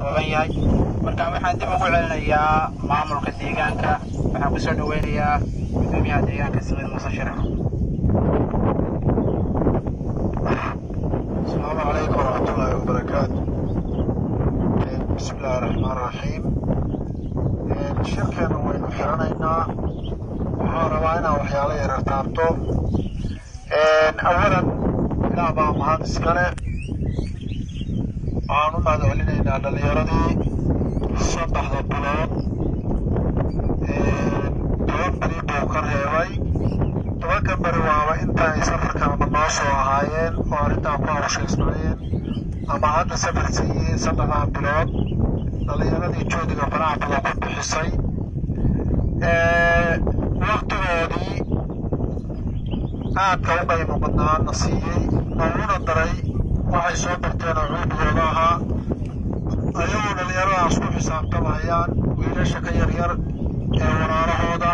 Kooban yahay. Marka waxaan dib ugu celinayaa maamulka deegaanka. Waxaan kusoo dhaweynayaa gudoomiyaha deegaanka, Saciid Muuse Shire. السلام عليكم ورحمة الله وبركاته. بسم الله الرحمن الرحيم. Shirkeena waynu xiranaynaa. Waxaan rabaa inaan waxyaalo yaryar taabto. Awalan, Ilaah baa mahad iskale. Waxaan u mahad celinaynaa dhalinyaradii 3da bilood, 10 beri buu ka reebay. 10ka beri waaba inta ay safarka ama noo soo ahaayeen oo arrintaa ku hawshaysnaayeen ama hadda safarsan yihiin. 3daa bilood dhalinyaradii juhdiga faraha badan ku bixisay, waktigoodii aadka u qiimo badnaana siiyey, nooguna daray waxay soo barteen oo cilmigooda ahaa, ayagoo dhalinyaradaas ku xisaabtamayaan wiilasha ka yaryar ee walaalahooda,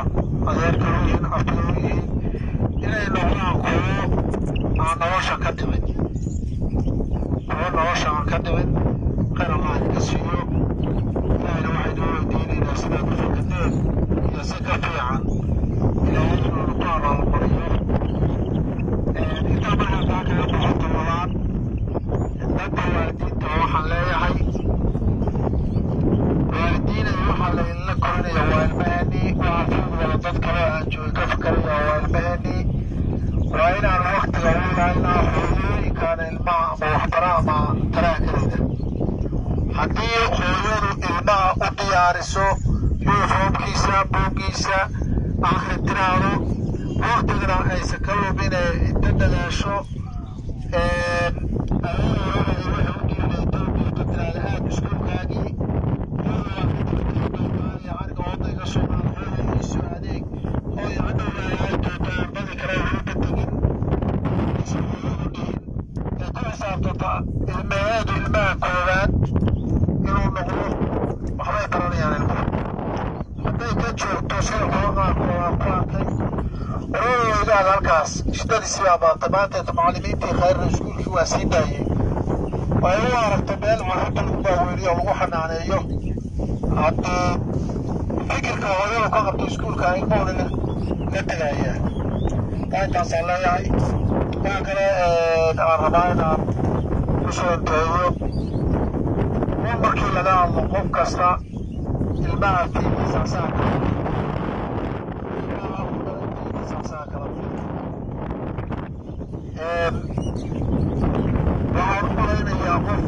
adeerka u yihiin, abtiga u yihiin, inay noqdaan kuwo aan nolosha ka dhicin, kuwo nolosha aan ka dhicin. Khayr Allah idinka siiyo. Ilaahayna waxaynu weydiinaynaa sidaad u fakadeen iyo si ka fiican Ilaahay inuunu ku abaalmariyo. Intaa markaa taa kaga baxo, talabaad, dadka waalidiinta waxaan leeyahay: waalidiinay, waxaa laydinla korinaya waa ilmaheenii. Waxaa fiigooda dad kale aan joogay ka fakaraya waa ilmaheenii. Waa inaan waktiga u ilaalinaa. Hooyooyinkaana ilmaha ama waxbara ama talaha karayda, haddii hooyadu ilmaha u diyaariso uniformkiisa, buuggiisa, akhri tiraahdo, waktigana aysan ka lumin ee inta dadaasho waxay u dhiibayto dhiibto, tiraahdo aad iskuulkaagii, aniga wadda iga soo qaad, hooyo iisoo adeeg, hooyo hadhowna ay doontaa badi kale waxba tegin, aysan hooyadu dhihin ee ku xisaabtata ilmaheedu ilmaha koowaad inuu noqdo, waxbay baranayaan ilmuhu. Hadday ka joogto sida kuwa qaarkood aan ku arkay, wararooygaada halkaas shidadiisii baa baatay maanteeta, macallimiintii khayrna iskuulkii waa sii daayey, way u aragtay meel carruurta lagu baaweeliyo oo lagu xanaaneeyo. Haddii fikirka hooyadu ka qabto iskuulka, ilmuhuna la tegaya. Taa intaasaan leeyahay. Waxaa kale aan rabaa inaan kusoo inteeyo un markii laga hadlo, qof kasta ilmaha fiigiisa asaga kala, ilmaha uu dhalay fiigiisa asaga kala. Waxaan u malaynayaa qof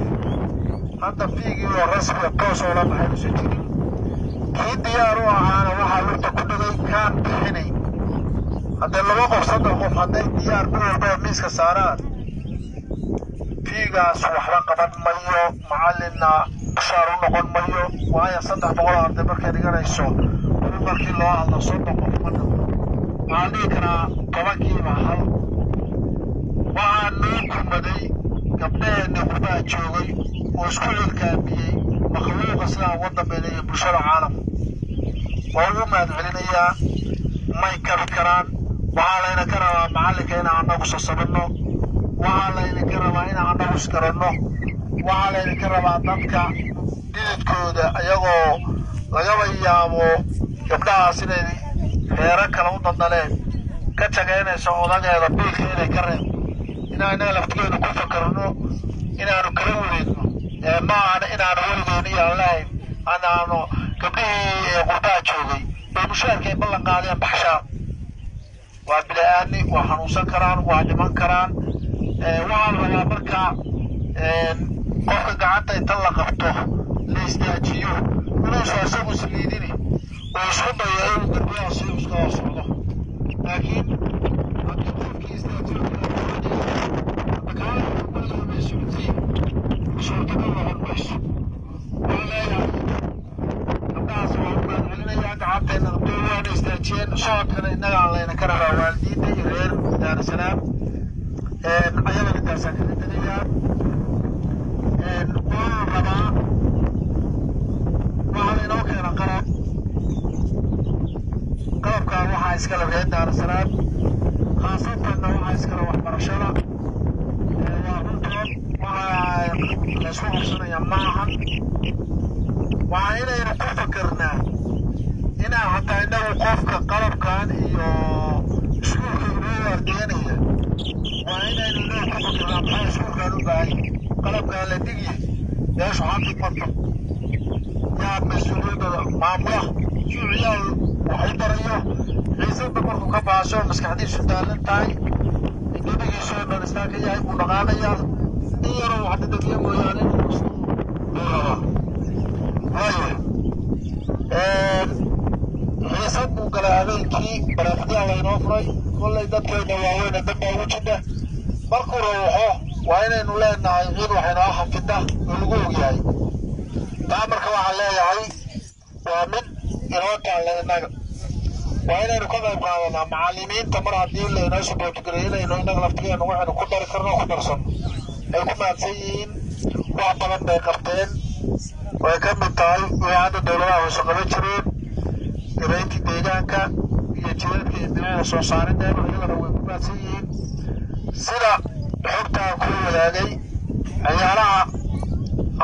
hadda fiigii oo rasmiga toos oo la baxay usan jirin. Kii diyaar u ahaana waxaa lugta ku dhigay kaan bixinayn. Haddee laba qof, saddex qof hadday diyaar bil walbaba miiska saaraan, fiigaas waxba qaban mayo, macallinna mushaar u noqon mayo. Waayo, 300 oo arday markay dhiganayso, weli markii loo hadlo 30 qof ma dhamo. Waxaan dhihi karaa 10kiiba hal. Waxaa noo gurmaday gabdhaheenni qurbaha joogay oo isku xilkaamiyey makhluuqa sidaa uga dambeynaya bulshada caalamka. Waa ugu mahad celinayaa. May kabi karaan. Waxaa layna ka rabaa macallinka inaan annagu sasabino. Waxaa laydinka rabaa inaan annagu isgaranno. Waxaa laydinka rabaa dadka dhididkooda, iyagoo lagaba yaabo gabdhahaas inay reero kale u dandaleen, ka jagaynayso odageeda biilka inay ka reeb, inaan innaga laftigeenu ku fakarno inaanu kala wareegno. Ma ahan inaanu weligeenu iyaan lahayn anaanu gabdhihii qurbaha joogay oo mushaarka ay ballan qaadeen baxshaan. Waa bini-aadmi, waa xanuunsan karaan, waa dhiman karaan. Waxaa la rabaa marka qofka gacanta inta la qabto la istaajiyo, inuusan isagu isliidini oo isku dayo inuu darbiyaha si iskaga socdo. Laakiin haddii qofkii istaajiyo socodsiin, suurtagal noqon mayso. Waxaan leeyahay gabdhahaas waa u mahad celinayaa, gacanteena qabtay waana istaajiyeen. Socodkana innagaa layna ka rabaa, waalidiinta iyo reer Daarusalaam. Ayagana intaasaan kaga tegayaa. Waan rabaa, waxaa laynoo keena qalab. Qalabkaan waxaa iskale reer Daarusalaam, khaasatanna waxaa iskale waxbarashada. Waa runtood, waxaa laysku qabsanaya ma ahan. Waa inaynu ku fakernaa inaan hataa innagu qofka qalabkan iyo iskuulka inoo waardiyanaya, waa inaynu inagu ku fakernaa maxaa iskuulkaan u baahan yahay, qalabkaan la dhigiye meeshu ha dhigmato, yaa mas-uuliyaddooda maamula suu ciyaal wax u barayo. Xiisada markuu ka baasho maskaxdiisu taalan tahay, gebigiisoo dhan istaa ka yahay buu dhaqaaqayaa, in yaroo wax dhadhamiya mooyaane inuu nasto buu rabaa. Waayo xiisad buu galay habeenkii, baraafidyaa laynoo furay kollay dadkeena waaweyne dad baa ugu jidha. Markuu rawxo waa inaynu leenahay cid wax inoo xafida oo lagu ogyahay taa. Marka waxaan leeyahay waa mid inoo taalla innaga, waa inaynu ka qayb qaadanaa macallimiinta. Mar haddii laynoo sabootgareeyo inaynu innaga laftigeenu waxaynu ku dari karno ku darsano. Ay ku mahadsan yihiin, wax badan bay qabteen, way ka mid tahay wixii hadda dowladaha hoose qaban jireen, gabayntii deegaanka iyo jideedka iyo bilicda soo saarideeda, iyadana way ku mahadsan yihiin. Sida xogtaan ku wadaagay ciyaaraha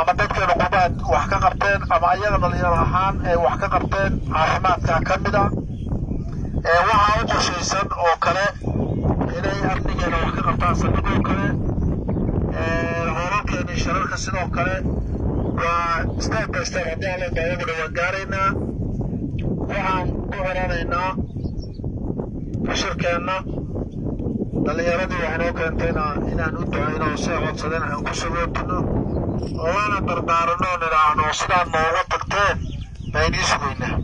ama dadkeena qubaad wax ka qabteen ama ayaga dhalinyaro ahaan ay wax ka qabteen, caafimaadka ka mid ah ee waxaa u qorshaysan oo kale inay amnigeena wax ka qabtaan, saldhigoo kale, hoorarkeena iyo shirarka sidoo kale. Waa step by step, haddii alla daawada waan gaaraynaa. Waxaan ku xiranaynaa cashirkeenna dhalinyaradii wax inoo keentayna inaan u ducayno oo see codsadeen aan ku sagootino, lana dardaarano, nidhaahno sidaad nooga tagteen baa inii sugaynaa.